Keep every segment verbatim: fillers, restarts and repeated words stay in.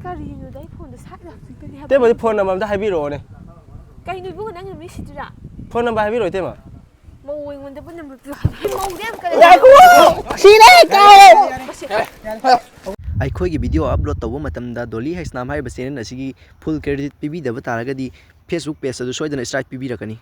ꯀꯔꯤꯅꯣꯗ ꯑꯩ ꯐꯣꯟꯗꯣ ꯁꯥꯏꯠ ꯂꯥꯎꯊꯣꯛꯇꯅꯤ ꯍꯥꯏꯕ꯫ ꯏꯇꯩꯃꯗꯤ ꯐꯣꯟ ꯅꯝꯕꯔ ꯑꯝꯇ ꯍꯥꯏꯕꯤꯔꯛꯑꯣꯅꯦ꯫ ꯀꯩꯅꯣ ꯏꯕꯨꯡꯉꯣ ꯅꯪꯅ ꯃꯤ ꯁꯤꯠꯇ꯭ꯔꯥ? ꯐꯣꯟ ꯅꯝꯕꯔ ꯍꯥꯏꯕꯤꯔꯛꯑꯣ ꯏꯇꯩꯃ꯫ ꯃꯧ ꯑꯩꯉꯣꯟꯗꯕꯨ ꯅꯝꯕꯔ ꯄꯤꯌꯨ ꯍꯥꯏꯕ꯫ ꯑꯩ ꯃꯧꯗꯤ ꯌꯥꯝ ꯀꯜꯂꯦ꯫ ꯉꯥꯏꯈꯣ! ꯁꯤꯔꯦ! ꯀꯥꯎꯔꯦ! ꯃꯁꯤ ꯑꯩꯈꯣꯏꯒꯤ ꯚꯤꯗꯤꯑꯣ ꯑꯞꯂꯣꯗ ꯇꯧꯕ ꯃꯇꯝꯗ ꯗꯣꯂꯤ ꯍꯩꯁꯅꯥꯝ ꯍꯥꯏꯔꯤꯕ ꯆꯦꯅꯦꯜ ꯑꯁꯤꯒꯤ ꯐꯨꯜ ꯀ꯭ꯔꯦꯗꯤꯠ ꯄꯤꯕꯤꯗꯕ ꯇꯥꯔꯒꯗꯤ ꯐꯦꯁꯕꯨꯛ ꯄꯦꯖ ꯑꯗꯨ ꯁꯣꯏꯗꯅ ꯁ꯭ꯇ꯭ꯔꯥꯏꯛ ꯄꯤꯕꯤꯔꯛꯀꯅꯤ꯫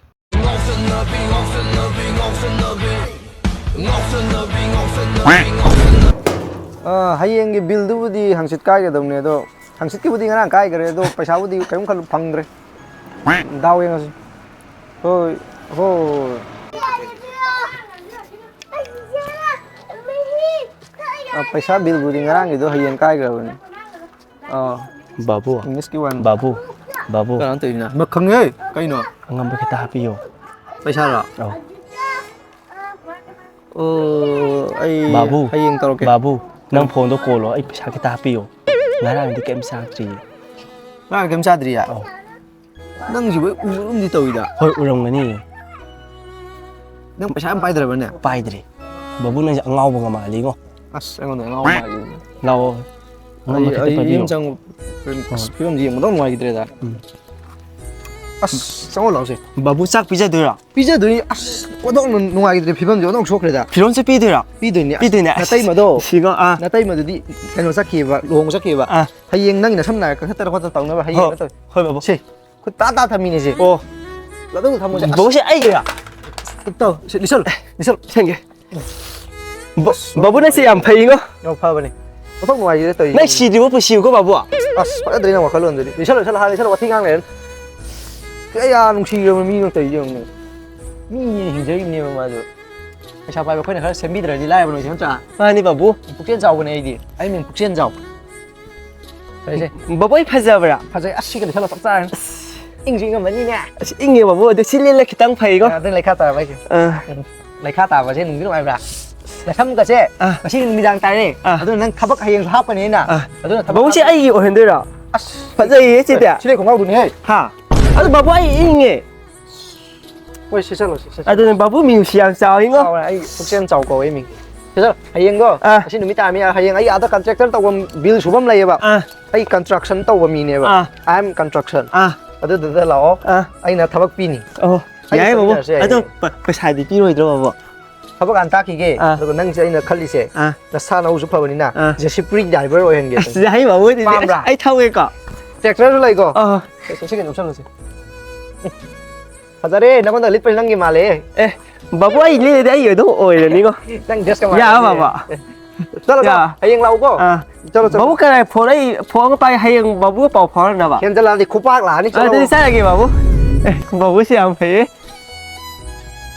ꯑꯥ, ꯍꯌꯦꯡꯒꯤ ꯕꯤꯜꯗꯨꯕꯨꯗꯤ ꯍꯪꯆꯤꯠ ꯀꯥꯏꯒꯗꯧꯅꯦ, ꯑꯗꯣ ꯍꯪꯆꯤꯠꯀꯤꯕꯨꯗꯤ ꯉꯔꯥꯡ ꯀꯥꯏꯈ꯭ꯔꯦ, ꯑꯗꯣ ꯄꯩꯁꯥꯕꯨꯗꯤ ꯀꯔꯤꯝ ꯈꯜꯂꯨ, ꯐꯪꯗ꯭ꯔꯦ꯫ ꯗꯥꯎ ꯌꯦꯡꯉꯁꯤ꯫ ꯍꯣꯏ, ꯍꯣꯏ꯫ ꯑꯥ, ꯄꯩꯁꯥ ꯕꯤꯜꯕꯨꯗꯤ ꯉꯔꯥꯡꯒꯤꯗꯣ ꯍꯌꯦꯡ ꯀꯥꯏꯈ꯭ꯔꯕꯅꯦ꯫ ꯑꯥ, ꯕꯥꯕꯨ, ꯏꯪꯂꯤꯁꯀꯤ ꯋꯥꯟ꯫ ꯕꯥꯕꯨ, ꯕꯥꯕꯨ꯫ ꯀꯅꯥꯅꯣ ꯇꯧꯔꯤꯁꯤꯅ? ꯃ-, ꯈꯪꯉꯦ꯫ ꯀꯩꯅꯣ? ꯑꯉꯝꯕ ꯈꯤꯇ ꯍꯥꯞꯄꯤꯌꯣ꯫ ꯄꯩꯁꯥꯔꯣ? ꯑꯧ꯫ ꯑꯣ, ꯑꯩ ꯕꯥꯕꯨ, ꯍꯌꯦꯡ ꯇꯧꯔꯛꯀꯦ꯫ ꯕꯥꯕꯨ, ꯅꯪ ꯐꯣꯟꯗꯣ ꯀꯣꯜꯂꯣ, ꯑꯩ ꯄꯩꯁꯥ ꯈꯤꯇ ꯍꯥꯞꯄꯤꯌꯣ꯫ ꯉꯔꯥꯡꯗꯤ ꯀꯩꯝ ꯆꯥꯗ꯭ꯔꯤꯌꯦ꯫ ꯉꯔꯥꯡ ꯀꯩꯝ ꯆꯥꯗ꯭ꯔꯤꯌꯦ? ꯑꯧ꯫ ꯅꯪꯁꯤꯕꯨ ꯑꯩ ꯎꯕꯒꯨꯝꯗꯤ ꯇꯧꯏꯗ꯫ ꯍꯣꯏ, ꯎꯔꯝꯒꯅꯤ꯫ ꯅꯪ ꯄꯩꯁꯥ ꯌꯥꯝ ꯄꯥꯏꯗ꯭ꯔꯕꯅꯦ? ꯄꯥꯏꯗ꯭ꯔꯤ꯫ ꯕꯥꯕꯨ, ꯅꯪꯁꯦ ꯑꯉꯥꯎꯕꯒ ꯃꯥꯜꯂꯤꯉꯣ꯫ ꯑꯁ, ꯑꯩꯉꯣꯟꯗ ꯉꯥꯎꯕ ꯃꯥꯜꯂꯤ꯫ ꯂꯥꯛꯑꯣ꯫ ꯑꯉꯝꯕ ꯑꯩ, ꯈꯤꯇ ꯑꯩ ꯄꯥꯏꯕꯤꯌꯣ꯫ ꯌꯨꯝ ꯆꯪꯉꯨ-, ꯑꯁ, ꯐꯤꯕꯝꯁꯤ ꯌꯦꯡꯕꯗ ꯅꯨꯡꯉꯥꯏꯈꯤꯗ꯭ꯔꯦꯗ꯫ ꯎꯝ꯫ ꯑꯁ, ꯆꯪꯉꯣ ꯂꯥꯛꯑꯣꯁꯦ꯫ ꯕꯥꯕꯨ, ꯆꯥꯛ ꯄꯤꯖꯗꯣꯏꯔꯣ? ꯄꯤꯖꯗꯣꯏꯅꯤ꯫ ꯑꯁ, ꯑꯣꯟꯊꯣꯛꯅ ꯅꯨꯡꯉꯥꯏꯈꯤꯗ꯭ꯔꯦ, ꯐꯤꯕꯝꯁꯦ ꯑꯣꯟꯊꯣꯛ ꯁꯣꯛꯈ꯭ꯔꯦꯗ꯫ ꯐꯤꯔꯣꯟꯁꯨ ꯄꯤꯗꯣꯏꯔꯣ? ꯄꯤꯗꯣꯏꯅꯤ꯫ ꯑꯁ, ꯄꯤꯗꯣꯏꯅꯦ꯫ ꯑꯁ, ꯅꯇꯩꯃꯗꯣ꯫ ꯁꯤꯒ, ꯑꯥ꯫ ꯅꯇꯩꯃꯗꯨꯗꯤ ꯀꯩꯅꯣ ꯆꯠꯈꯤꯕ, ꯂꯨꯍꯣꯡꯕ ꯆꯠꯈꯤꯕ꯫ ꯑꯥ꯫ ꯍꯌꯦꯡ ꯅꯪꯒꯤ ꯅꯁꯝ ꯅꯥꯏ ꯀꯛꯊꯠꯇꯅ ꯈꯣꯠꯇꯅ ꯇꯧꯅꯕ ꯍꯌꯦꯡ ꯍꯣ-, ꯅꯠꯇ꯭ꯔꯣ? ꯍꯣꯏ, ꯕꯥꯕꯨ꯫ ꯁꯦ, ꯈꯨꯠ ꯇꯥ ꯇꯥ ꯊꯝꯃꯤꯅꯦ ꯁꯦ꯫ ꯑꯣ꯫ ꯑꯗꯨꯝ ꯊꯝꯃꯣꯁꯦ꯫ ꯑꯁ, ꯕꯥꯕꯨꯁꯦ ꯑꯩꯒꯤꯔꯥ? ꯇꯧ, ꯁꯦ, ꯂꯤꯁꯜꯂꯨ, ꯂꯤꯁꯜꯂꯨ꯫ ꯁꯦꯡꯒꯦ꯫ ꯕ-, ꯕꯥꯕꯨ, ꯅꯪꯁꯦ ꯌꯥꯝ ꯐꯩꯉꯣ꯫ ꯌꯥꯝ ꯐꯕꯅꯦ꯫ ꯑꯣꯟꯊꯣꯛ ꯅꯨꯡꯉꯥꯏꯈꯤꯗ꯭ꯔꯦ ꯇꯧꯔꯤꯁꯦ꯫ ꯅꯪ ꯁꯤꯗ꯭ꯔꯤꯕ ꯄꯨꯟꯁꯤꯀꯣ, ꯕꯥꯕꯨ꯫ ꯑꯁ, ꯐꯖꯗ꯭ꯔꯦ ꯅꯪ ꯋꯥꯈꯜꯂꯣꯟꯗꯨꯗꯤ꯫ ꯂꯤꯁꯜꯂꯨ, ꯂꯤꯁꯜꯂꯨ, ꯍꯥꯟꯅ ꯂꯤꯁꯜꯂꯨ, ꯋꯥꯊꯤ ꯉꯥꯡ ꯂꯩꯔꯅꯨ꯫ ꯀꯌꯥ ꯅꯨꯡꯁꯤꯈ꯭ꯔꯕ ꯃꯤꯅꯣ ꯇꯧꯔꯤꯁꯦ ꯌꯦꯡꯉꯨꯅꯦ꯫ ꯃꯤ ꯍꯤꯡꯖꯔꯤꯕꯅꯦꯕ ꯃꯥꯁꯨ꯫ ꯄꯩꯁꯥ ꯄꯥꯏꯕ ꯑꯩꯈꯣꯏꯅ ꯈꯔ ꯁꯦꯝꯕꯤꯗ꯭ꯔꯗꯤ ꯂꯥꯏꯔꯕ ꯅꯣꯏꯁꯦ ꯅꯠꯇ꯭ꯔꯥ? ꯃꯥꯅꯤ, ꯕꯥꯕꯨ꯫ ꯄꯨꯛꯆꯦꯜ ꯆꯥꯎꯕꯅꯦ ꯑꯩꯗꯤ꯫ ꯑꯩ ꯃꯤꯡ ꯄꯨꯛꯆꯦꯜ ꯆꯥꯎ꯫ ꯐꯔꯦꯁꯦ꯫ ꯕꯥꯕꯨ, ꯑꯩ ꯐꯖꯕ꯭ꯔꯥ? ꯐꯖꯩ꯫ ꯑꯁ, ꯁꯤꯒ ꯂꯤꯁꯜꯂꯣ, ꯆꯞ ꯆꯥꯔꯅꯤ꯫ ꯏꯪꯁꯨ ꯏꯪꯉꯝꯃꯅꯤꯅꯦ꯫ ꯑꯁ, ꯏꯪꯉꯦ, ꯕꯥꯕꯨ꯫ ꯑꯗꯣ ꯁꯤ ꯂꯤꯠꯂ ꯈꯤꯇꯪ ꯐꯩꯀꯣ꯫ ꯑꯗꯨ ꯂꯩꯈꯥ ꯇꯥꯔꯕ ꯑꯩꯁꯦ꯫ ꯑꯥ꯫ ꯎꯝ꯫ ꯂꯩꯈꯥ ꯇꯥꯕꯁꯦ ꯅꯨꯡꯗꯤ ꯅꯨꯡꯉꯥꯏꯕ꯭ꯔꯥ? ꯅꯁꯝꯒꯁꯦ ꯑꯥ꯫ ꯉꯁꯤ ꯅꯨꯃꯤꯗꯥꯡ ꯇꯥꯔꯦ꯫ ꯑꯥ꯫ ꯑꯗꯨꯅ ꯅꯪ ꯊꯕꯛ ꯍꯌꯦꯡꯁꯨ ꯍꯥꯞꯀꯅꯤ ꯑꯩꯅ꯫ ꯑꯥ꯫ ꯑꯗꯨꯅ ꯊꯕꯛ ꯕꯥꯕꯨ, ꯁꯤ ꯍꯥꯞ-, ꯑꯩꯒꯤ ꯑꯣꯏꯍꯟꯗꯣꯏꯔꯣ? ꯑꯁ꯫ ꯐꯖꯩꯌꯦ ꯁꯤꯗꯤ꯫ ꯁꯤꯗꯤ ꯈꯣꯡꯒ꯭ꯔꯥꯎꯗꯨꯅꯤꯍꯦ꯫ ꯍꯥ? ꯑꯗꯨ ꯕꯥꯕꯨ, ꯑꯩ ꯏꯪꯉꯦ꯫ ꯍꯣꯏ, ꯁꯤ ꯆꯠꯂꯣ, ꯁꯤ ꯆꯠꯂꯣ꯫ ꯑꯗꯨꯅ ꯕꯥꯕꯨ ꯃꯤꯅꯨꯡꯁꯤ ꯌꯥꯝ ꯆꯥꯎꯋꯤꯉꯣ꯫ ꯆꯥꯎꯔꯦ, ꯑꯩ ꯄꯨꯛꯆꯦꯜ ꯆꯥꯎ ꯀꯧꯋꯦ ꯃꯤꯡ꯫ ꯁꯤꯗ ꯍꯌꯦꯡꯗꯣ, ꯑꯥ꯫ ꯉꯁꯤ ꯅꯨꯃꯤꯠ ꯇꯥꯔꯝꯃꯤ, ꯍꯌꯦꯡ ꯑꯩ ꯑꯥꯗ ꯀꯟꯇ꯭ꯔꯦꯛꯇꯔ ꯇꯧꯕ, ꯕꯤꯜ ꯁꯨꯕꯝ ꯂꯩꯌꯦꯕ꯫ ꯑꯥ꯫ ꯑꯩ ꯀꯟꯁꯇ꯭ꯔꯛꯁꯟ ꯇꯧꯕ ꯃꯤꯅꯦꯕ꯫ ꯑꯥ꯫ I am construction꯫ ꯑꯥ꯫ ꯑꯗꯨꯗꯨꯗ ꯂꯥꯛꯑꯣ꯫ ꯑꯥ꯫ ꯑꯩꯅ ꯊꯕꯛ ꯄꯤꯅꯤ꯫ ꯑꯣ, ꯑꯩꯒ ꯌꯥꯏꯌꯦ ꯕꯥꯕꯨ꯫ ꯆꯠꯃꯤꯟꯅꯔꯁꯨ ꯌꯥꯏꯌꯦ꯫ ꯑꯗꯣ ꯄ-, ꯄꯩꯁꯥꯗꯤ ꯄꯤꯔꯣꯏꯗ꯭ꯔꯣ ꯕꯥꯕꯨ? ꯊꯕꯛ ꯍꯥꯟꯅ ꯇꯥꯛꯈꯤꯒꯦ꯫ ꯑꯥ꯫ ꯑꯗꯨꯒ ꯅꯪꯁꯦ ꯑꯩꯅ ꯈꯜꯂꯤꯁꯦ, ꯑꯥ꯫ ꯅꯁꯥ ꯅꯎꯁꯨ ꯐꯕꯅꯤꯅ, ꯑꯥ꯫ ꯖꯦ ꯁꯤ ꯕꯤ ꯗ꯭ꯔꯥꯏꯚꯔ ꯑꯣꯏꯍꯟꯒꯦ ꯑꯁ, ꯁꯤꯅꯤ꯫ ꯌꯥꯏꯌꯦ ꯕꯥꯕꯨ, ꯑꯗꯨꯗꯤ꯫ ꯄꯥꯝꯕ꯭ꯔꯥ? ꯑꯁ, ꯑꯩ ꯊꯧꯒꯦꯀꯣ꯫ ꯇ꯭ꯔꯦꯛꯇꯔꯁꯨ ꯂꯩꯀꯣ꯫ ꯑꯥ꯫ ꯁꯦ, ꯁꯦ, ꯁꯤ ꯀꯩꯅꯣ ꯎꯞꯁꯜꯂꯨꯁꯦ꯫ ꯐꯖꯔꯦ, ꯅꯉꯣꯟꯗ ꯂꯤꯠꯄꯁꯦ ꯅꯪꯒꯤ ꯃꯥꯜꯂꯦ꯫ ꯑꯦ, ꯕꯥꯕꯨ, ꯑꯩ ꯂꯤꯠꯂꯗꯤ ꯑꯩ ꯑꯗꯨꯝ ꯑꯣꯏꯔꯅꯤꯀꯣ꯫ ꯅꯪ ꯗ꯭ꯔꯦꯁ ꯀꯃꯥꯏꯅ ꯌꯥ, ꯇꯧꯒꯦ? ꯕꯥꯕꯥ꯫ ꯑꯦ, ꯆꯠꯂꯣ, ꯆꯠꯂꯣ꯫ ꯌꯥ꯫ ꯍꯌꯦꯡ ꯂꯥꯛꯎꯀꯣ꯫ ꯑꯥ꯫ ꯆꯠꯂꯣ, ꯆꯠꯂꯣ꯫ ꯕꯥꯕꯨ, ꯀꯔꯥꯏ ꯐꯣꯟ, ꯑꯩ ꯐꯣꯟ ꯑꯃ ꯄꯥꯏ, ꯍꯌꯦꯡ ꯕꯥꯕꯨꯒ ꯄꯥꯎ ꯐꯥꯎꯅꯅꯕ꯫ ꯍꯦꯟꯖꯜꯂꯛꯑꯗꯤ ꯈꯨꯄꯥꯛ ꯂꯥꯛꯑꯅꯤ, ꯆꯠꯂꯣ꯫ ꯑꯗꯨꯗꯤ ꯆꯠꯂꯒꯦ, ꯕꯥꯕꯨ꯫ ꯑꯦ, ꯕꯥꯕꯨꯁꯦ ꯌꯥꯝ ꯐꯩꯌꯦ꯫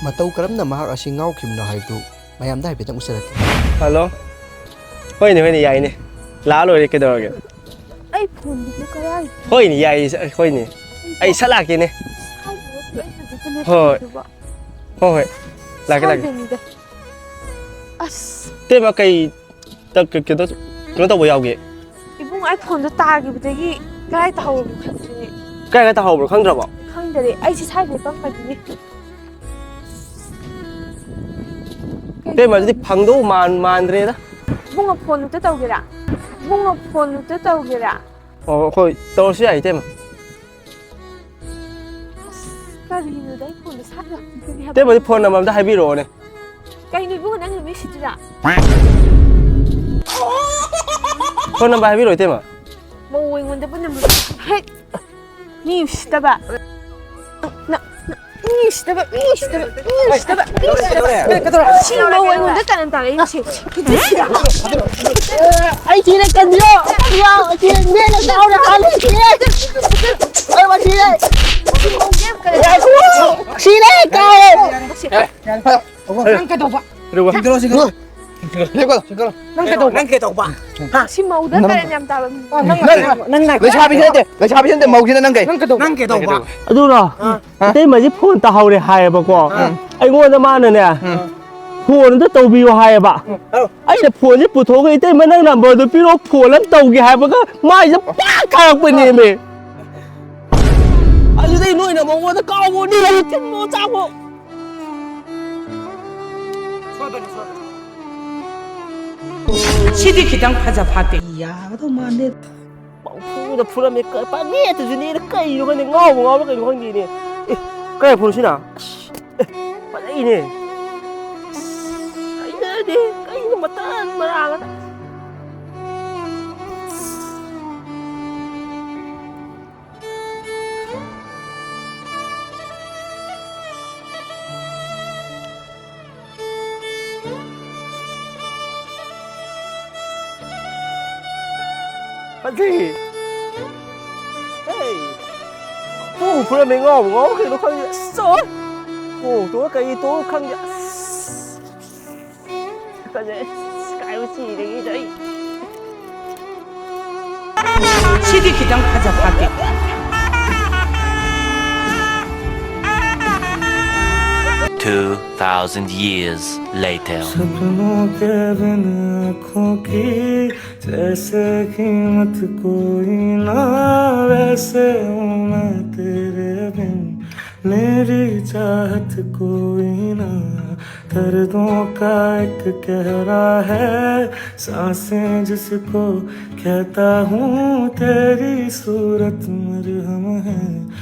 ꯃꯇꯧ ꯀꯔꯝꯅ ꯃꯍꯥꯛ ꯑꯁꯤ ꯉꯥꯎꯈꯤꯕꯅꯣ ꯍꯥꯏꯕꯗꯨ ꯃꯌꯥꯝꯗ ꯍꯥꯏꯐꯦꯠꯇꯪ ꯎꯠꯆꯔꯛꯀꯦ꯫ ꯍꯜꯂꯣ꯫ ꯍꯣꯏꯅꯦ, ꯍꯣꯏꯅꯦ, ꯌꯥꯏꯅꯦ꯫ ꯂꯥꯛꯑ ꯂꯣꯏꯔꯦ, ꯀꯩꯗꯧꯔꯒꯦ? ꯑꯩ ꯐꯣꯟꯗꯨꯕꯨ ꯀꯔꯥꯏ? ꯍꯣꯏꯅꯦ, ꯌꯥꯏꯌꯦ, ꯁ-, ꯍꯣꯏꯅꯦ꯫ ꯑꯩ ꯁꯠ ꯂꯥꯛꯀꯦꯅꯦ꯫ ꯁ꯭ꯋꯥꯏꯗ ꯅꯠꯇ꯭ꯔꯣ ꯑꯩ ꯍꯧꯖꯤꯛꯇ ꯍꯣꯏ, ꯍꯣꯏ꯫ ꯂꯦꯞꯄꯤꯗꯨꯕꯣ? ꯍꯣꯏ, ꯍꯣꯏ꯫ ꯂꯥꯛꯀꯦ, ꯂꯥꯛꯀꯦ꯫ ꯁ꯭ꯋꯥꯏꯗꯅꯤꯗ꯫ ꯑꯁ꯫ ꯏꯇꯩꯃ, ꯀꯩ ꯇ-, ꯀ-, ꯀꯩꯅꯣ, ꯀꯩꯅꯣ ꯇꯧꯕ ꯌꯥꯎꯒꯦ? ꯏꯕꯨꯡ, ꯑꯩ ꯐꯣꯟꯗꯣ ꯇꯥꯈꯤꯕꯗꯒꯤ ꯀꯗꯥꯏ ꯇꯥꯍꯧꯔꯕꯅꯣ ꯈꯪꯗ꯭ꯔꯦꯅꯦ꯫ ꯀꯥꯏ, ꯀꯥꯏ ꯇꯥꯍꯧꯕ꯭ꯔꯣ ꯈꯪꯗ꯭ꯔꯕꯣ? ꯈꯪꯗꯔꯦ꯫ ꯑꯩꯁꯦ ꯁ꯭ꯋꯥꯏꯗ ꯂꯦꯞꯄꯝꯕꯅꯤꯅꯦ꯫ ꯏꯇꯩꯃ, ꯑꯗꯨꯗꯤ ꯐꯪꯗꯧ ꯃꯥꯟ-, ꯃꯥꯟꯗ꯭ꯔꯦꯗ꯫ ꯏꯕꯨꯡꯉꯣ, ꯐꯣꯟ ꯑꯝꯇ ꯇꯧꯒꯦꯔꯥ? ꯏꯕꯨꯡꯉꯣ, ꯐꯣꯟ ꯑꯝꯇ ꯇꯧꯒꯦꯔꯥ? ꯑꯣ, ꯍꯣꯏ, ꯇꯧꯔꯁꯨ ꯌꯥꯏ, ꯏꯇꯩꯃ꯫ ꯑꯁ, ꯀꯔꯤꯅꯣꯗ, ꯑꯩ ꯐꯣꯟꯗꯣ ꯁꯠ ꯂꯥꯎ ꯄꯤꯒꯅꯤ ꯍꯥꯏꯕ꯫ ꯏꯇꯩꯃꯗꯤ ꯐꯣꯟ ꯅꯝꯕꯔ ꯑꯝꯇ ꯍꯥꯏꯕꯤꯔꯛꯑꯣꯅꯦ꯫ ꯀꯩꯅꯣ ꯏꯕꯨꯡꯉꯣ, ꯅꯪ ꯅꯨꯃꯤꯠ ꯁꯤꯗ꯭ꯔꯥ? ꯐꯣꯟ ꯅꯝꯕꯔ ꯍꯥꯏꯕꯤꯔꯛꯑꯣ, ꯏꯇꯩꯃ꯫ ꯃꯧ ꯑꯩꯉꯣꯟꯗꯕꯨ ꯅꯝꯕꯔ ꯍꯦꯛ ꯃꯤ ꯎꯁꯤꯠꯇꯕ꯫ ꯅ-, ꯅ-, ꯃꯤ ꯎꯁꯤꯠꯇꯕ, ꯃꯤ ꯎꯁꯤꯠꯇꯕ, ꯃꯤ ꯎꯁꯤꯠꯇꯕ, ꯃꯤ ꯎꯁꯤꯠꯇꯕ꯫ ꯁꯤ ꯃꯧ ꯑꯩꯉꯣꯟꯗ ꯀꯔꯟ ꯇꯥꯔꯛꯏꯁꯦ꯫ ꯑꯩ ꯊꯤꯅ ꯀꯟꯕꯤꯌꯣ, ꯀꯟꯕꯤꯌꯣ, ꯑꯩ ꯊꯤꯅ ꯅꯦꯅ ꯆꯥꯎꯅ ꯍꯥꯜꯂꯦ, ꯁꯤꯔꯦ꯫ ꯑꯩ ꯋꯥ ꯁꯤꯔꯦ꯫ ꯁꯤꯔꯦ, ꯀꯥꯎꯔꯦ꯫ ꯅꯪ ꯀꯩꯗꯧꯕ? ꯁꯤꯡꯒꯠꯂꯣ, ꯁꯤꯡꯒꯠꯂꯣ꯫ ꯁꯤꯡꯒꯠꯂꯣ, ꯁꯤꯡꯒꯠꯂꯣ꯫ ꯅꯪ ꯀꯩꯗꯧꯕ? ꯅꯪ ꯀꯩꯗꯧꯕ? ꯍꯥ? ꯁꯤ ꯃꯧꯗ ꯅꯪ ꯀꯔꯟ ꯌꯥꯝ ꯇꯥꯕ ꯃꯤ꯫ ꯅꯪ, ꯅꯪ, ꯅꯪ, ꯅꯪ, ꯂꯩꯁꯥꯕꯤꯁꯦ ꯅꯠꯇꯦ, ꯂꯩꯁꯥꯕꯤꯁꯦ ꯅꯠꯇꯦ, ꯃꯧꯁꯤꯅ ꯅꯪ ꯀꯩ? ꯅꯪ ꯀꯩꯗꯧꯕ? ꯅꯪ ꯀꯩꯗꯧꯕ? ꯑꯗꯨꯔꯣ? ꯑꯥ꯫ ꯏꯇꯩꯃꯁꯤ ꯐꯣꯟ ꯇꯥꯍꯧꯔꯦ ꯍꯥꯏꯌꯦꯕꯀꯣ꯫ ꯑꯥ꯫ ꯑꯩꯉꯣꯟꯗ ꯃꯥꯅꯅꯦ, ꯑꯥ꯫ ꯐꯣꯟ ꯑꯝꯇ ꯇꯧꯕꯤꯌꯣ ꯍꯥꯏꯌꯦꯕ꯫ ꯑꯥ꯫ ꯑꯩꯅ ꯐꯣꯟꯁꯦ ꯄꯨꯊꯣꯛꯑꯒ, "ꯏꯇꯩꯃ, ꯅꯪ ꯅꯝꯕꯔꯗꯨ ꯄꯤꯔꯛꯑꯣ, ꯐꯣꯟ ꯑꯃ ꯇꯧꯒꯦ" ꯍꯥꯏꯕꯒ ꯃꯥꯏꯁꯦ ꯄꯥꯛ ꯀꯥꯔꯛꯄꯅꯦꯃꯦ꯫ ꯑꯗꯨꯗꯩ ꯅꯣꯏꯅ ꯃꯉꯣꯟꯗ ꯀꯥꯎꯕ, ꯅꯣꯏꯅ ꯊꯤꯟꯕ ꯆꯥꯕ꯫ ꯁꯣꯏꯕꯅꯤ, ꯁꯣꯏꯕꯅꯤ꯫ ꯁꯤꯗꯤ ꯈꯤꯇꯪ ꯐꯖ ꯐꯥꯠꯇꯦ꯫ ꯌꯥꯒꯗꯧ ꯃꯥꯟꯗꯦ꯫ ꯄꯪꯐꯨꯗ ꯐꯨꯔꯝꯃꯦ꯫ ꯀ-, ꯄꯪꯅꯦꯠꯇꯁꯨ ꯅꯦꯠꯂꯦ꯫ ꯀꯩꯅꯣ ꯈꯪꯗꯦ, ꯉꯥꯎꯕ ꯉꯥꯎꯕ꯭ꯔꯥ ꯀꯩꯅꯣ ꯈꯪꯗꯦꯅꯦ꯫ ꯑꯦ, ꯀꯥꯏ ꯐꯨꯔꯨꯁꯤꯅ? ꯑꯦ, ꯐꯖꯩꯅꯦ꯫ ꯑꯁ, ꯍꯩꯅꯗꯦ꯫ ꯀꯩꯅꯣ ꯃꯇꯥꯡ ꯃꯔꯥꯡ ꯑꯃ꯫ ꯐꯖꯩ꯫ ꯍꯦ꯫ ꯄꯨ ꯐꯨꯔꯝꯃꯦ, ꯉꯥꯎꯕ ꯉꯥꯎꯕ ꯀꯩꯅꯣ ꯈꯪꯗꯦ꯫ ꯑꯁ, ꯆꯥꯎꯋꯦ꯫ ꯈꯣꯡ ꯇꯣꯡꯉ ꯀꯩ ꯇꯣꯡꯉ ꯈꯪꯗꯦ꯫ ꯑꯁ꯫ ꯐꯖꯩ꯫ ꯑꯁ, ꯀꯥꯏꯕ ꯆꯤꯗꯒꯤꯗ ꯑꯩ꯫ ꯁꯤꯗꯤ ꯈꯤꯇꯪ ꯐꯖ ꯐꯥꯠꯇꯦ꯫ Two thousand years later. सपनों के बिन आँखों की जैसे कीमत कोई ना, वैसे हूँ मैं तेरे बिन, मेरी चाहत कोई ना। दर्दों का एक कहरा है, सांसें जिसको कहता हूँ, तेरी सूरत मरहम है,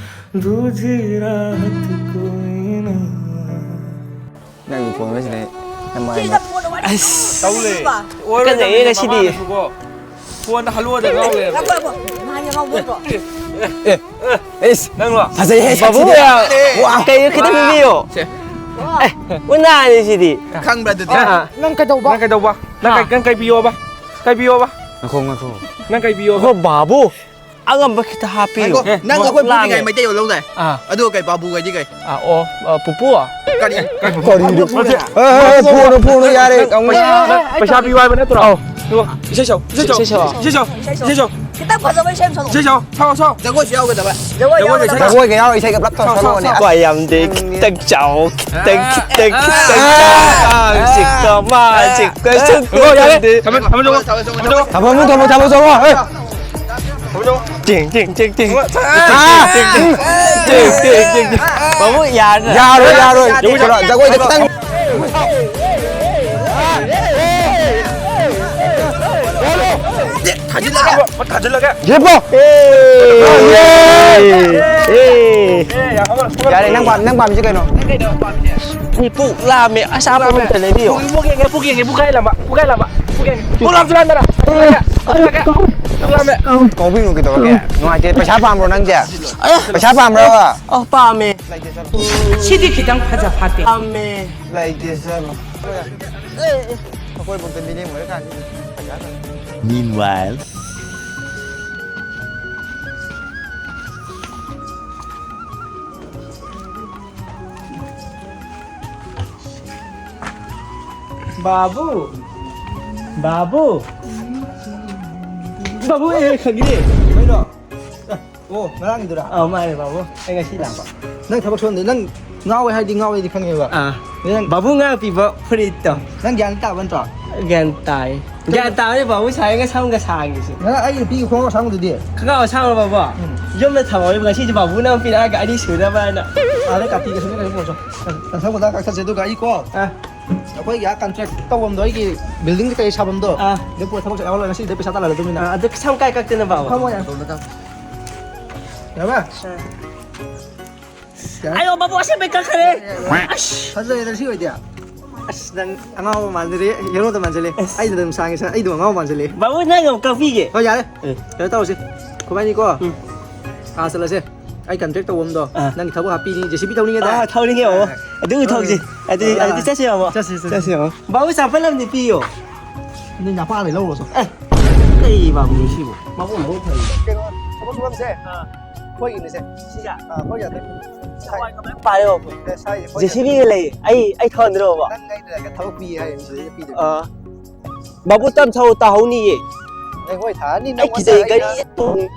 दूजी राहत कोई ना। ꯅꯪꯒꯤ ꯐꯣꯟ ꯑꯁꯤꯅꯦ ꯅꯃꯥꯏ꯫ ꯁꯤꯗ ꯐꯣꯟ ꯋꯥꯔꯤ ꯑꯁ꯫ ꯇꯧ ꯂꯩ꯫ ꯑꯣꯏꯔꯣꯏꯗꯕꯅꯤ, ꯀꯖꯩꯌꯦ ꯉꯁꯤꯗꯤ꯫ ꯃꯃꯥꯅꯁꯨꯀꯣ ꯐꯣꯟꯗ ꯍꯜꯂꯣꯗ ꯉꯥꯎ ꯂꯩꯔꯝꯃꯦ꯫ ꯉꯥꯏꯈꯣ, ꯉꯥꯏꯈꯣ꯫ ꯅꯍꯥꯟ ꯌꯦꯡꯍꯧꯕ ꯅꯠꯇ꯭ꯔꯣ? ꯑꯦ, ꯏꯁ, ꯅꯪꯂꯣ? ꯐꯖꯩꯍꯦ, ꯕꯥꯕꯨ, ꯁꯛꯁꯤꯗꯤ꯫ ꯋꯥ꯫ ꯀꯩꯅꯣ ꯈꯤꯇꯪ ꯄꯤꯕꯤꯌꯣ꯫ ꯁꯦ꯫ ꯑꯦ, ꯎꯅꯥꯅꯤ ꯁꯤꯗꯤ꯫ ꯈꯪꯕ꯭ꯔꯥ ꯑꯗꯨꯗꯤ? ꯑꯥ, ꯑꯥ꯫ ꯅꯪ ꯀꯩꯗꯧꯕ? ꯅꯪ ꯀꯩꯗꯧꯕ? ꯅꯪ ꯍꯥ? ꯀꯩ-, ꯅꯪ ꯀꯩ ꯄꯤꯌꯣꯕ? ꯀꯩ ꯄꯤꯌꯣꯕ? ꯉꯥꯏꯈꯣ, ꯉꯥꯏꯈꯣ꯫ ꯅꯪ ꯀꯩ ꯄꯤꯌꯣꯕ? ꯉꯥꯏꯈꯣ, ꯕꯥꯕꯨ꯫ ꯑꯉꯝꯕ ꯈꯤꯇ ꯍꯥꯄꯤꯌꯨ꯫ ꯉꯥꯏꯈꯣ, ꯑꯦ, ꯅꯪ ꯑꯩꯈꯣꯏ ꯂꯥꯝꯃꯦ꯫ ꯄꯨꯔꯤꯉꯥꯏ ꯃꯩꯇꯩꯂꯣꯟ ꯂꯧꯗꯥꯏ? ꯑꯥ꯫ ꯑꯗꯨ ꯀꯩ ꯕꯥꯕꯨ ꯀꯩꯗꯤ ꯀꯩ? ꯑꯥ, ꯑꯣ, ꯑ, ꯄꯨꯄꯨ꯫ ꯀꯔꯤ? ꯀꯔꯤꯅꯣ? ꯍꯦ, ꯍꯦ, ꯐꯨꯔꯨꯅꯨ, ꯐꯨꯔꯨꯅꯨ, ꯌꯥꯔꯦ, ꯅꯪ ꯀꯥꯡꯕꯨ꯫ ꯄꯩꯁꯥ, ꯄꯩꯁꯥ ꯄꯤꯌꯨ ꯍꯥꯏꯕ ꯅꯠꯇ꯭ꯔꯣ? ꯑꯧ꯫ ꯏꯁꯩ ꯁꯛꯑꯣ, ꯏꯁꯩ ꯁꯛꯑꯣ, ꯏꯁꯩ ꯁꯛꯑꯣ꯫ ꯏꯁꯩ ꯁꯛꯑꯣ, ꯏꯁꯩ ꯁꯛꯑꯣ꯫ ꯈꯤꯇꯪ ꯐꯖꯕ ꯏꯁꯩ ꯑꯃ ꯁꯛꯂꯛꯑꯣ꯫ ꯏꯁꯩ ꯁꯛꯑꯣ, ꯁꯛꯑꯣ, ꯁꯛꯑꯣ꯫ ꯖꯒꯣꯏꯁꯨ ꯌꯥꯎꯒꯗꯕ꯫ ꯖꯒꯣꯏ ꯖꯒꯣꯏ ꯌꯥꯎꯒꯗꯕ꯫ ꯁꯛꯑꯣ꯫ ꯖꯒꯣꯏꯒ ꯌꯥꯎꯔ ꯏꯁꯩꯒ ꯄꯨꯂꯞ ꯁꯛꯑꯣ, ꯁꯛꯑꯣ, ꯇꯧꯔꯛꯑꯣꯅꯦ꯫ ꯁꯛꯑꯣ꯫ ꯀ꯭ꯋꯥ ꯌꯥꯝꯗꯦ, ꯈꯤꯇꯪ ꯆꯥꯎ, ꯈꯤꯇꯪ, ꯈꯤꯇꯪ, ꯈꯤꯇꯪ ꯆꯥꯎ꯫ ꯑꯥ, ꯁꯤꯛꯀ ꯃꯥ, ꯁꯤꯛꯀ ꯁꯨꯛ ꯌꯥꯔꯦ꯫ ꯇꯨꯝꯗꯦ꯫ ꯊꯝꯃꯣ, ꯊꯝꯃꯣ, ꯊꯝꯃꯣ, ꯊꯝꯃꯣ, ꯊꯝꯃꯣ꯫ ꯊꯝꯃꯣ, ꯊꯝꯃꯣ, ꯊꯝꯃꯣ, ꯊꯝꯃꯣ, ꯍꯦ꯫ ꯊꯝꯃꯣ, ꯊꯝꯃꯣ꯫ ꯆꯤꯡ, ꯆꯤꯡ, ꯆꯤꯡ, ꯆꯤꯡ꯫ ꯑꯥ! ꯆꯤꯡ, ꯆꯤꯡ, ꯆꯤꯡ, ꯆꯤꯡ꯫ ꯕꯥꯕꯨ, ꯌꯥꯔꯅꯤ꯫ ꯌꯥꯔꯣꯏ, ꯌꯥꯔꯣꯏ꯫ ꯌꯥꯔꯣꯏ, ꯌꯥꯔꯣꯏ꯫ ꯖꯒꯣꯏꯗꯣ ꯈꯤꯇꯪ꯫ ꯊꯥꯖꯤꯜꯂꯒꯦ꯫ ꯊꯥꯖꯤꯜꯂꯒꯦ꯫ ꯌꯦꯄꯣ! ꯌꯥꯔꯦ, ꯅꯪ ꯄꯥꯝ-, ꯅꯪ ꯄꯥꯝꯃꯤꯁꯦ ꯀꯩꯅꯣ? ꯑꯩ ꯄꯨꯛ ꯂꯥꯝꯃꯦ꯫ ꯑꯆꯥꯄꯣꯠ ꯑꯝꯇ ꯂꯩꯕꯤꯌꯣ꯫ ꯄꯨꯛ ꯌꯦꯡꯉꯦ, ꯄꯨꯛ ꯌꯦꯡꯉꯦ, ꯄꯨꯛ ꯀꯥꯏ ꯂꯥꯝꯕ? ꯄꯨꯛ ꯀꯥꯏ ꯂꯥꯝꯕ? ꯄꯨꯛ ꯌꯦꯡꯉꯦ꯫ ꯄꯨꯛ ꯂꯥꯝꯁꯨ ꯂꯥꯝꯗꯅ꯫ ꯄꯨꯛ ꯂꯥꯝꯃꯦ꯫ ꯀꯧꯕꯤꯅꯨ ꯀꯩꯗꯧꯔꯒꯦ? ꯅꯨꯡꯉꯥꯏꯇꯦ꯫ ꯄꯩꯁꯥ ꯄꯥꯝꯕ꯭ꯔꯣ ꯅꯪꯁꯦ? ꯄꯩꯁꯥ ꯄꯥꯝꯕ꯭ꯔꯕ? ꯑꯣ, ꯄꯥꯝꯃꯦ꯫ ꯂꯩꯇꯦ, ꯆꯠꯂꯣ꯫ ꯁꯤꯗꯤ ꯈꯤꯇꯪ ꯐꯖ ꯐꯠꯇꯦ꯫ ꯄꯥꯝꯃꯦ꯫ ꯂꯩꯇꯦ, ꯆꯠꯂꯣ꯫ ꯑꯩꯈꯣꯏ ꯕꯣꯛꯇ ꯃꯤꯔꯦꯝ ꯑꯣꯏꯔꯀꯥꯟꯁꯤꯗ ꯄꯩꯁꯥ ꯇꯧꯔꯦ꯫ Meanwhile. ꯕꯥꯕꯨ! ꯕꯥꯕꯨ! ꯕꯥꯕꯨ, ꯑꯦ, ꯈꯪꯉꯤꯅꯦ꯫ ꯀꯩꯅꯣ? ꯑꯦ, ꯑꯣ, ꯉꯔꯥꯡꯒꯤꯗꯨꯔꯥ? ꯑꯧ, ꯃꯥꯅꯦ, ꯕꯥꯕꯨ꯫ ꯑꯩ ꯉꯁꯤ ꯂꯥꯛꯄ꯫ ꯅꯪ ꯊꯕꯛ ꯁꯨꯍꯟꯗꯦ꯫ ꯅꯪ ꯉꯥꯎꯋꯦ ꯍꯥꯏꯗꯤ ꯉꯥꯎꯋꯦꯗꯤ ꯈꯪꯉꯦꯕ꯫ ꯑꯥ꯫ ꯅꯪ ꯕꯥꯕꯨ ꯉꯥ ꯄꯤꯕ ꯐꯨꯔꯤꯠꯇꯣ꯫ ꯅꯪ ꯒ꯭ꯌꯥꯟ ꯇꯥꯕ ꯅꯠꯇ꯭ꯔꯣ? ꯒ꯭ꯌꯥꯟ ꯇꯥꯏ꯫ ꯒ꯭ꯌꯥꯟ ꯇꯥꯕꯅꯦ, ꯕꯥꯕꯨ ꯁꯥꯏꯒ ꯁꯝꯒ ꯁꯥꯡꯉꯤꯁꯦ꯫ ꯉꯔꯥꯡ ꯑꯩ ꯅꯨꯄꯤꯒꯤ ꯈꯣꯡꯒ꯭ꯔꯥꯎ ꯑꯁꯥꯡꯕꯗꯨꯗꯤ? ꯈꯣꯡꯒ꯭ꯔꯥꯎ ꯑꯁꯥꯡꯕ, ꯕꯥꯕꯨ? ꯎꯝ꯫ ꯌꯨꯝꯗ ꯊꯝꯍꯧꯔꯤꯕ, ꯉꯁꯤꯁꯦ ꯕꯥꯕꯨꯅ ꯑꯃ ꯄꯤꯔꯛꯑꯒ ꯑꯅꯤ ꯁꯨꯅꯕ ꯍꯥꯏꯅ꯫ ꯑꯥꯗ ꯀꯥꯇꯤꯒ ꯁꯨꯝ ꯀꯩꯅꯣ ꯄꯨꯔꯛꯑꯣ꯫ ꯅꯁꯝ ꯈꯨꯗꯥꯡ ꯀꯛꯊꯠꯁꯦ, ꯑꯗꯨꯒ ꯑꯩ ꯀꯣ꯫ ꯑꯥ꯫ ꯑꯩꯈꯣꯏꯒꯤ ꯑꯥ contract ꯇꯧꯐꯝꯗꯣ, ꯑꯩꯒꯤ building ꯀꯩ ꯁꯥꯐꯝꯗꯣ, ꯑꯥ꯫ ꯑꯗꯨ ꯄꯨꯔ ꯊꯕꯛ ꯆꯠꯍꯧꯔꯒ ꯉꯁꯤꯗꯤ ꯄꯩꯁꯥ ꯇꯥꯜꯍꯜꯂꯗꯕꯅꯤꯅ꯫ ꯑꯥ, ꯑꯗꯨ ꯁꯝ ꯀꯥꯏ ꯀꯛꯇꯣꯏꯅꯣ, ꯕꯥꯕꯨ? ꯐꯝꯃꯣ ꯌꯥꯔꯦ꯫ ꯌꯥꯔꯕ? ꯑꯥ꯫ ꯌꯥꯔꯦ? ꯑꯌꯣ, ꯕꯥꯕꯨ, ꯑꯁꯦꯡꯕꯩ ꯀꯛꯈ꯭ꯔꯦ꯫ ꯌꯥꯔꯦ, ꯌꯥꯔꯦ꯫ ꯑꯁ꯫ ꯐꯖꯔꯦꯗ ꯁꯤ ꯑꯣꯏꯗꯤ꯫ ꯑꯁ, ꯅꯪ ꯑꯉꯥꯎꯕ ꯃꯥꯟꯖꯜꯂꯦ, heroꯗ ꯃꯥꯟꯖꯜꯂꯦ꯫ ꯑꯁ꯫ ꯑꯩꯅ ꯑꯗꯨꯝ ꯁꯥꯡꯉꯦ, ꯁꯥ-, ꯑꯩ ꯑꯗꯨꯝ ꯑꯉꯥꯎꯕ ꯃꯥꯟꯖꯜꯂꯦ꯫ ꯕꯥꯕꯨ, ꯅꯪ ꯑꯃꯨꯛ ꯀꯛꯄꯤꯒꯦ꯫ ꯍꯣꯏ, ꯌꯥꯔꯦ꯫ ꯑꯦ꯫ ꯀꯩꯅꯣ ꯇꯧꯔꯁꯤ, ꯑꯩꯈꯣꯏꯕꯥꯅꯤꯀꯣ, ꯎꯝ꯫ ꯑꯥ ꯆꯠꯂꯁꯦ꯫ ꯑꯩ contract ꯇꯧꯐꯝꯗꯣ, ꯑꯥ꯫ ꯅꯪꯒꯤ ꯊꯕꯛ ꯍꯥꯞꯄꯤꯅꯤ, JCB ꯊꯧꯅꯤꯡꯉꯦꯗꯥꯏ? ꯑꯥ, ꯊꯧꯅꯤꯡꯉꯦ, ꯕꯥꯕꯨ꯫ ꯑꯥ꯫ ꯑꯗꯨ ꯊꯧꯁꯤ꯫ ꯑꯗꯨꯗꯤ, ꯑꯥ꯫ ꯑꯗꯨꯗꯤ ꯆꯠꯁꯤ, ꯕꯥꯕꯨ꯫ ꯆꯠꯁꯤ, ꯆꯠꯁꯤ꯫ ꯆꯠꯁꯤ, ꯕꯥꯕꯨ꯫ ꯕꯥꯕꯨ, ꯆꯥꯄꯜ ꯑꯃꯗꯤ ꯄꯤꯌꯣ꯫ ꯅꯣꯏ ꯅꯄꯥꯗꯩ ꯂꯧꯔꯨꯔꯣ ꯆꯣ꯫ ꯑꯦ, ꯀꯩ ꯕꯥꯕꯨꯅꯣ ꯁꯤꯕꯨ? ꯃꯕꯨꯛ ꯃꯕꯨꯛ ꯐꯩ꯫ ꯀꯩꯅꯣ, ꯊꯕꯛ ꯁꯨꯐꯝꯁꯦ? ꯑꯥ꯫ ꯑꯩꯈꯣꯏꯒꯤꯅꯦꯁꯦ꯫ ꯁꯤꯒ? ꯑꯥ, ꯑꯩꯈꯣꯏꯒꯤ ꯑꯗꯩ꯫ ꯁꯤ ꯍꯋꯥꯏ ꯀꯃꯥꯏꯅ ꯄꯥꯜꯂꯦ, ꯕꯥꯕꯨ? ꯑꯦ, ꯁꯥꯏ, ꯑꯩꯈꯣꯏ JCBꯒ ꯂꯩ꯫ ꯑꯩ, ꯑꯩ ꯊꯧꯍꯟꯗ꯭ꯔꯣ, ꯕꯥꯕꯨ? ꯅꯪ ꯑꯩꯅ ꯊꯕꯛ ꯄꯤ ꯍꯥꯏ, ꯁꯤꯗꯩꯗ ꯄꯤꯗꯣꯏꯅꯦ꯫ ꯑꯥ꯫ ꯕꯥꯕꯨ, ꯇꯞ ꯊꯧ, ꯇꯥꯍꯧꯅꯤꯌꯦ꯫ ꯂꯩꯉꯣꯏ ꯊꯥꯔꯅꯤ ꯑꯩ ꯅꯪꯉꯣꯟꯗ ꯀꯤꯖꯩ, ꯑꯩꯅ꯫ ꯒꯥꯔꯤ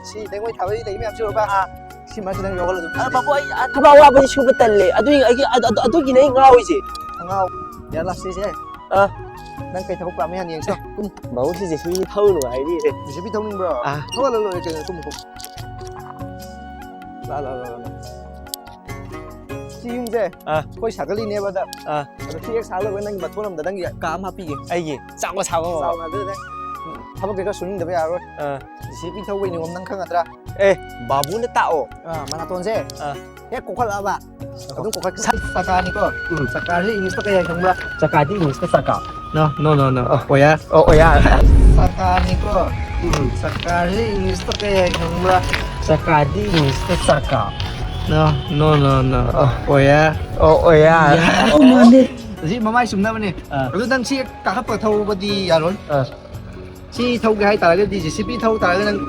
ꯁꯤ ꯂꯩꯉꯣꯏ ꯊꯥꯕꯒꯤ ꯂꯩ ꯃꯌꯥꯝꯁꯦ ꯎꯔꯕ? ꯑꯥ꯫ ꯁꯤ ꯃꯔꯛꯁꯤꯗ ꯅꯪ ꯌꯥꯎꯍꯜꯂꯣ ꯑꯗꯨꯝ꯫ ꯑ, ꯕꯥꯕꯨ, ꯑꯩ, ꯑ, ꯊꯕꯛ ꯑꯋꯥꯕꯗꯤ ꯁꯨꯕ ꯇꯜꯂꯦ꯫ ꯑꯗꯨꯒꯤ, ꯑꯩꯒꯤ, ꯑ, ꯑ, ꯑꯗꯨꯒꯤꯅꯦ ꯑꯩ ꯉꯥꯎꯔꯤꯁꯦ꯫ ꯑꯉꯥꯎ꯫ ꯌꯥꯔꯦ, ꯂꯥꯛꯁꯤꯁꯦ꯫ ꯑꯥ꯫ ꯅꯪ ꯀꯩ ꯊꯕꯛ ꯄꯥꯝꯃꯤ ꯍꯥꯟꯅ ꯌꯦꯡꯁꯤ ꯂꯥꯎ꯫ ꯀꯨꯝ꯫ ꯕꯥꯕꯨ, ꯁꯤ JCB ꯊꯧ ꯅꯨꯡꯉꯥꯏꯅꯤꯌꯦ꯫ JCB ꯊꯧꯅꯤꯡꯕ꯭ꯔꯣ? ꯑꯥ꯫ ꯊꯧꯍꯜꯂ ꯂꯣꯏꯔꯦ ꯀꯩꯅꯣ, ꯀꯨꯝ, ꯀꯨꯝ꯫ ꯂꯥ, ꯂꯥ, ꯂꯥ, ꯂꯥ, ꯂꯥ꯫ ꯁꯤ ꯌꯨꯝꯁꯦ ꯑꯥ꯫ ꯑꯩꯈꯣꯏ ꯁꯥꯒꯠꯂꯤꯅꯦꯕ ꯑꯗ꯫ ꯑꯥ꯫ ꯑꯗꯣ ꯁꯤ ꯍꯦꯛ ꯁꯥ ꯂꯣꯏꯕ ꯅꯪꯒꯤ ꯃꯊꯣꯟ ꯑꯃꯗ ꯅꯪꯒꯤ ꯀꯥ ꯑꯃ ꯍꯥꯞꯄꯤꯒꯦ꯫ ꯑꯩꯒꯤ ꯆꯥꯎꯅ ꯁꯥꯕ ꯑꯃ? ꯆꯥꯎꯅ ꯑꯗꯨꯗ ꯅꯪ ꯊꯕꯛ ꯀꯩꯀꯥ ꯁꯨꯅꯤꯡꯗꯕ ꯌꯥꯔꯣꯏ꯫ ꯑꯥ꯫ ꯖꯦ ꯁꯤ ꯕꯤ ꯊꯧꯕꯩ ꯅꯤꯌꯣꯝ ꯅꯪ ꯈꯪꯒꯗ꯭ꯔꯥ? ꯑꯦ, ꯕꯥꯕꯨꯅ ꯇꯥꯛꯑꯣ꯫ ꯑꯥ, ꯃꯅꯥꯇꯣꯟꯁꯦ ꯑꯥ꯫ ꯍꯦꯛ ꯀꯣꯛꯈꯠꯂꯛꯑꯕ ꯑꯗꯨꯝ ꯀꯣꯛꯈꯠ-, ꯆꯀꯥꯅꯤꯀꯣ꯫ ꯎꯝ꯫ ꯆꯀꯥꯁꯦ ꯏꯪꯂꯤꯁꯇ ꯀꯩ ꯍꯥꯏ ꯈꯪꯕ꯭ꯔꯥ? ꯆꯀꯥꯗꯤ ꯏꯪꯂꯤꯁꯇ ꯆꯀꯥ꯫ No, no, no, no. ꯑꯣꯌꯥ꯫ ꯑꯣ, ꯑꯣꯌꯥ꯫ ꯆꯀꯥꯅꯤꯀꯣ꯫ ꯎꯝ꯫ ꯆꯀꯥꯁꯦ ꯏꯪꯂꯤꯁꯇ ꯀꯩ ꯍꯥꯏ ꯈꯪꯕ꯭ꯔꯥ? ꯆꯀꯥꯗꯤ ꯏꯪꯂꯤꯁꯇ ꯆꯀꯥ꯫ No, no, no, no. ꯑꯣ, ꯑꯣꯌꯥ꯫ ꯑꯣ, ꯑꯣꯌꯥ꯫ ꯌꯥ꯫ ꯍꯧꯖꯤꯛ ꯃꯃꯥꯏ ꯆꯨꯝꯅꯕꯅꯦ꯫ ꯑꯥ꯫ ꯑꯗꯨ ꯅꯪ ꯁꯤ ꯀꯥꯈꯠꯄ ꯊꯧꯕꯗꯤ ꯌꯥꯔꯣꯏ꯫ ꯑꯥ꯫ ꯁꯤ ꯊꯧꯒꯦ ꯍꯥꯏ ꯇꯥꯔꯒꯗꯤ, ꯖꯦ ꯁꯤ ꯕꯤ ꯊꯧ ꯇꯥꯔꯒꯗꯤ ꯅꯪ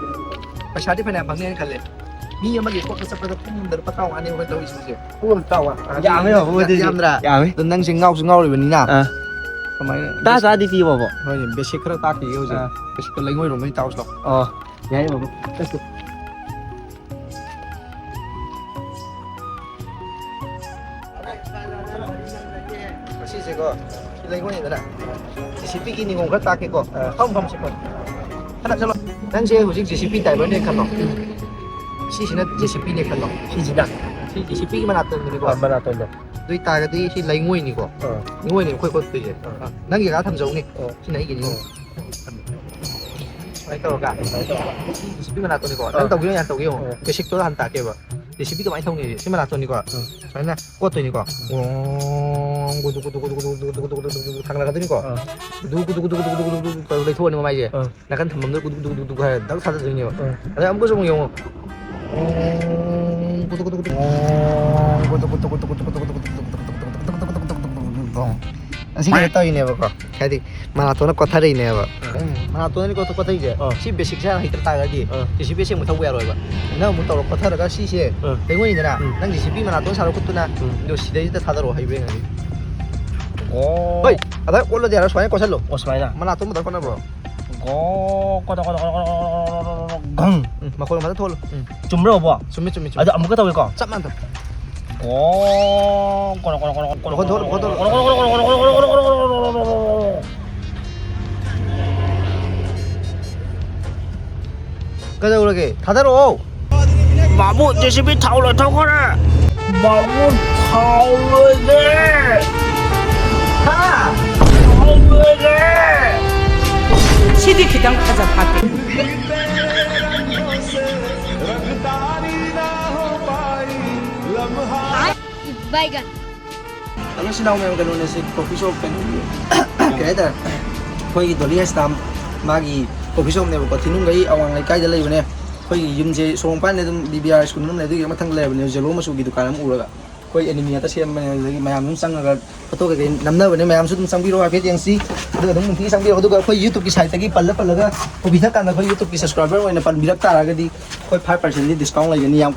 ꯄꯩꯁꯥꯗꯤ ꯐꯅꯌꯥꯝ ꯐꯪꯅꯤ ꯍꯥꯏꯅ ꯈꯜꯂꯦ꯫ ꯃꯤ ꯑꯃꯒꯤ ꯄꯣꯠꯇ ꯆꯠꯄꯗ ꯄꯨꯡ ꯑꯃꯗ ꯂꯨꯄꯥ ꯇꯔꯥꯃꯉꯥꯅꯦ ꯑꯩꯈꯣꯏ ꯊꯧꯔꯤꯁꯤꯡꯁꯦ꯫ ꯄꯨꯡ ꯑꯃ ꯇꯔꯥꯃꯉꯥ? ꯌꯥꯝꯃꯦ, ꯕꯥꯕꯨ, ꯑꯗꯨꯗꯤ꯫ ꯌꯥꯝꯗ꯭ꯔꯥ? ꯌꯥꯝꯃꯦ꯫ ꯑꯗꯣ ꯅꯪꯁꯦ ꯉꯥꯎꯁꯨ ꯉꯥꯎꯔꯤꯕꯅꯤꯅ꯫ ꯑꯥ꯫ ꯀꯃꯥꯏꯅ? ꯇꯔꯥ ꯇꯔꯥꯗꯤ ꯄꯤꯌꯣ, ꯕꯥꯕꯨ꯫ ꯍꯣꯏꯅꯦ, ꯕꯦꯁꯤꯛ ꯈꯔ ꯇꯥꯛꯈꯤꯒꯦ ꯍꯧꯖꯤꯛ꯫ ꯑꯥ꯫ ꯕꯦꯁꯤꯛꯇꯣ ꯂꯩꯉꯣꯏꯔꯣꯝꯗꯒꯤ ꯇꯥꯛꯎꯁꯤ ꯂꯥꯎ꯫ ꯑꯣ, ꯌꯥꯏ, ꯕꯥꯕꯨ꯫ Let's go꯫ ꯑꯁꯤꯁꯦꯀꯣ, ꯁꯤ ꯂꯩꯉꯣꯏꯅꯤꯗꯅ꯫ ꯖꯦ ꯁꯤ ꯕꯤꯒꯤ ꯅꯤꯉꯣꯝ ꯈꯔ ꯇꯥꯛꯀꯦꯀꯣ꯫ ꯑꯥ꯫ ꯐꯝ, ꯐꯝ, ꯁꯤ ꯐꯝ꯫ ꯈꯔ ꯆꯠꯂꯣ꯫ ꯅꯪꯁꯦ ꯍꯧꯖꯤꯛ ꯖꯦ ꯁꯤ ꯕꯤ ꯗ꯭ꯔꯥꯏꯚꯔꯅꯦ ꯈꯜꯂꯣ꯫ ꯁꯤꯁꯤꯅ ꯖꯦ ꯁꯤ ꯕꯤꯅꯦ ꯈꯜꯂꯣ꯫ ꯁꯤꯁꯤꯅ? ꯁꯤ ꯖꯦ ꯁꯤ ꯕꯤꯒꯤ ꯃꯅꯥꯇꯣꯟꯗꯨꯅꯤꯀꯣ꯫ ꯑꯥ, ꯃꯅꯥꯇꯣꯟꯗꯣ꯫ ꯑꯗꯨ ꯑꯣꯏꯇꯥꯔꯒꯗꯤ ꯁꯤ ꯂꯩꯉꯣꯏꯅꯤꯀꯣ꯫ ꯑꯥ꯫ ꯂꯩꯉꯣꯏꯅꯦ ꯑꯩꯈꯣꯏ ꯈꯣꯠꯇꯣꯏꯁꯦ꯫ ꯑꯥ꯫ ꯅꯪꯒꯤ ꯀꯥ ꯊꯝꯖꯧꯅꯦ꯫ ꯑꯥ꯫ ꯁꯤꯅ ꯑꯩꯒꯤꯅꯤ꯫ ꯑꯥ꯫ ꯁꯨꯃꯥꯏꯅ ꯇꯧꯔꯒ꯫ ꯁꯨꯃꯥꯏꯅ ꯇꯧꯔꯒ꯫ ꯁꯤ ꯖꯦ ꯁꯤ ꯕꯤ ꯃꯅꯥꯇꯣꯟꯅꯤꯀꯣ꯫ ꯅꯪ ꯑꯥ꯫ ꯇꯧꯒꯦ ꯌꯥꯝ ꯇꯧꯒꯦ ꯌꯦꯡꯉꯣ꯫ ꯑꯥ꯫ ꯕꯦꯁꯤꯛꯇꯣ ꯍꯥꯟꯅ ꯇꯥꯛꯀꯦꯕ꯫ ꯖꯦ ꯁꯤ ꯕꯤ ꯀꯃꯥꯏꯅ ꯊꯧꯅꯤ? ꯁꯤ ꯃꯅꯥꯇꯣꯟꯅꯤꯀꯣ꯫ ꯑꯥ꯫ ꯁꯨꯃꯥꯏꯅ ꯀꯣꯠꯇꯣꯏꯅꯤꯀꯣ꯫ ꯒꯣꯡ, ꯒꯨꯗꯨ, ꯒꯨꯗꯨ, ꯒꯨꯗꯨ ꯊꯥꯡꯒꯠꯂꯛꯀꯗꯣꯏꯅꯤꯀꯣ꯫ ꯑꯥ꯫ ꯒꯨꯗꯨ, ꯒꯨꯗꯨ, ꯒꯨꯗꯨ ꯂꯩꯊꯣꯛꯑꯅꯤ ꯃꯃꯥꯏꯁꯦ꯫ ꯑꯥ꯫ ꯅꯥꯀꯟ ꯊꯝꯐꯝꯗ ꯒꯨꯗꯨ, ꯒꯨꯗꯨ, ꯒꯨꯗꯨ ꯍꯥꯏꯔ ꯗꯛ ꯊꯥꯗꯗꯣꯏꯅꯦꯕ꯫ ꯑꯥ꯫ ꯑꯗꯩ ꯑꯃꯨꯛꯀꯁꯨ ꯑꯃꯨꯛ ꯌꯦꯡꯉꯣ꯫ ꯒꯣꯡ, ꯒꯨꯗꯨ, ꯒꯨꯗꯨ, ꯒꯨꯗꯨ꯫ ꯒꯣꯡ, ꯒꯨꯗꯨ, ꯒꯨꯗꯨ, ꯒꯨꯗꯨ꯫ ꯑꯁꯤ ꯀꯩꯅꯣ ꯇꯧꯔꯤꯅꯦꯕꯀꯣ꯫ ꯍꯥꯏꯗꯤ ꯃꯅꯥꯇꯣꯟꯅ ꯀꯣꯊꯔꯛꯏꯅꯦꯕ꯫ ꯎꯝ, ꯃꯅꯥꯇꯣꯟꯅꯅꯤ ꯀꯣꯊ-, ꯀꯣꯊꯩꯁꯦ꯫ ꯑꯥ꯫ ꯁꯤ ꯕꯦꯁꯤꯛꯁꯦ ꯍꯥꯟꯅ ꯍꯩꯇ ꯇꯥꯔꯒꯗꯤ ꯑꯥ꯫ ꯖꯦ ꯁꯤ ꯕꯤ ꯑꯁꯦꯡꯕ ꯊꯧꯕ ꯌꯥꯔꯣꯏꯕ꯫ ꯅꯪ ꯑꯃꯨꯛ ꯇꯧꯔ ꯀꯣꯊꯔꯒ ꯁꯤꯁꯦ ꯑꯥ꯫ ꯂꯩꯉꯣꯏꯅꯤꯗꯅ, ꯎꯝ꯫ ꯅꯪ ꯖꯦ ꯁꯤ ꯕꯤ ꯃꯅꯥꯇꯣꯟ ꯁꯥꯔꯣ ꯈꯨꯠꯇꯨꯅ, ꯎꯝ꯫ ꯑꯗꯣ ꯁꯤꯗꯩꯁꯤꯗ ꯊꯥꯗꯔꯛꯑꯣ, ꯍꯩꯕ꯭ꯔꯥ ꯌꯦꯡꯉꯒꯦ꯫ ꯑꯣ꯫ ꯍꯣꯏ, ꯑꯗꯥꯏ ꯑꯣꯠꯂꯗꯤ ꯌꯥꯔꯣꯏ, ꯁꯨꯃꯥꯏꯅ ꯀꯣꯠꯁꯜꯂꯣ꯫ ꯑꯣ, ꯁꯨꯃꯥꯏꯅ? ꯃꯅꯥꯇꯣꯟ ꯃꯊꯛ ꯀꯣꯠꯅꯕ꯭ꯔꯣ? ꯒꯣ, ꯀꯣꯗꯣ, ꯀꯣꯗꯣ, ꯀꯣꯗꯣ, ꯀꯣꯗꯣ, ꯒꯪ꯫ ꯎꯝ, ꯃꯈꯣꯟ ꯐꯖꯅ ꯊꯣꯛꯍꯜꯂꯨ꯫ ꯎꯝ꯫ ꯆꯨꯝꯕ꯭ꯔꯣ, ꯕꯣ? ꯆꯨꯝꯃꯤ, ꯆꯨꯝꯃꯤ, ꯆꯨꯝꯃꯤ꯫ ꯑꯗꯣ ꯑꯃꯨꯛꯀ ꯇꯧꯒꯦꯀꯣ꯫ ꯆꯞ ꯃꯥꯟꯅ ꯇꯧ꯫ ꯒꯣ, ꯀꯣꯗꯣ, ꯀꯣꯗꯣ, ꯀꯣꯗꯣ, ꯃꯈꯣꯟ ꯊꯣꯛꯍꯜꯂꯨ, ꯃꯈꯣꯟ ꯊꯣꯛꯍꯜꯂꯨ꯫ ꯀꯩꯗꯧꯔꯒꯦ? ꯊꯥꯗꯔꯛꯑꯣ꯫ ꯕꯥꯕꯨ, ꯖꯦ ꯁꯤ ꯕꯤ ꯊꯥꯎ ꯂꯣꯏꯊꯣꯛꯈ꯭ꯔꯦ꯫ ꯕꯥꯕꯨ, ꯊꯥꯎ ꯂꯣꯏꯔꯦ꯫ ꯍꯥ? ꯊꯥꯎ ꯂꯣꯏꯔꯦ꯫ ꯁꯤꯗꯤ ꯈꯤꯇꯪ ꯐꯖ ꯐꯥꯠꯇꯦ꯫ ꯕꯥꯏꯒꯟ꯫ ꯍꯜꯂꯣ ꯏꯆꯤꯟ ꯏꯅꯥꯎ ꯃꯌꯥꯝ, ꯀꯩꯅꯣꯅꯦ, ꯁꯤ ꯀꯣꯐꯤ ꯁꯣꯞ, ꯀꯩꯅꯣꯒꯤ ꯀꯩ ꯍꯥꯏꯇꯥꯔꯦ, ꯑꯩꯈꯣꯏꯒꯤ ꯗꯣꯂꯤ ꯍꯥꯏꯁꯇꯥꯝ ꯃꯥꯒꯤ ꯀꯣꯐꯤ ꯁꯣꯞꯅꯦꯕꯀꯣ, ꯊꯤꯅꯨꯡꯒꯩ ꯑꯋꯥꯡ ꯂꯩꯀꯥꯏꯗ ꯂꯩꯕꯅꯦ꯫ ꯑꯩꯈꯣꯏꯒꯤ ꯌꯨꯝꯁꯦ ꯁꯣꯔꯣꯛ ꯃꯄꯥꯟꯗ ꯑꯗꯨꯝ ꯕꯤ ꯕꯤ ꯑꯥꯔ ꯁ꯭ꯀꯨꯜ ꯑꯃ ꯂꯩ, ꯑꯗꯨꯒꯤ ꯃꯊꯪꯗ ꯂꯩꯔꯕꯅꯦ, ꯖꯦꯂꯣ ꯃꯆꯨꯒꯤ ꯗꯨꯀꯥꯟ ꯑꯃ ꯎꯔꯒ꯫ ꯑꯩꯈꯣꯏ ꯑꯦꯅꯤꯃꯤ ꯉꯥꯛꯇ ꯁꯦꯝꯕꯅꯦ, ꯑꯗꯨꯗꯒꯤ ꯃꯌꯥꯝ ꯑꯗꯨꯝ ꯆꯪꯉꯒ ꯐꯣꯇꯣ ꯀꯩꯀꯩ ꯅꯝꯅꯕꯅꯦ꯫ ꯃꯌꯥꯝꯁꯨ ꯑꯗꯨꯝ ꯆꯪꯕꯤꯔꯣ, ꯍꯥꯏꯐꯦꯠ ꯌꯦꯡꯁꯤ꯫ ꯑꯗꯨꯒ ꯑꯗꯨꯝ ꯅꯨꯡꯇꯤꯒꯤ ꯆꯪꯕꯤꯔꯣ꯫ ꯑꯗꯨꯒ ꯑꯩꯈꯣꯏ ꯌꯨꯇꯨꯕꯀꯤ ꯁꯥꯏꯠꯇꯒꯤ ꯄꯜꯂ ꯄꯜꯂꯒ ꯀꯣꯐꯤ ꯊꯛꯀꯥꯟꯗ ꯑꯩꯈꯣꯏ ꯌꯨꯇꯨꯕꯀꯤ ꯁꯕꯁꯀ꯭ꯔꯥꯏꯕꯔ ꯑꯣꯏꯅ ꯄꯟꯕꯤꯔꯛ ꯇꯥꯔꯒꯗꯤ ꯑꯩꯈꯣꯏ ꯐꯥꯏꯚ ꯄꯥꯔꯁꯦꯟꯗꯤ ꯗꯤꯁꯀꯥꯎꯟ ꯂꯩꯒꯅꯤ꯫ ꯌꯥꯝ ꯀꯟꯅ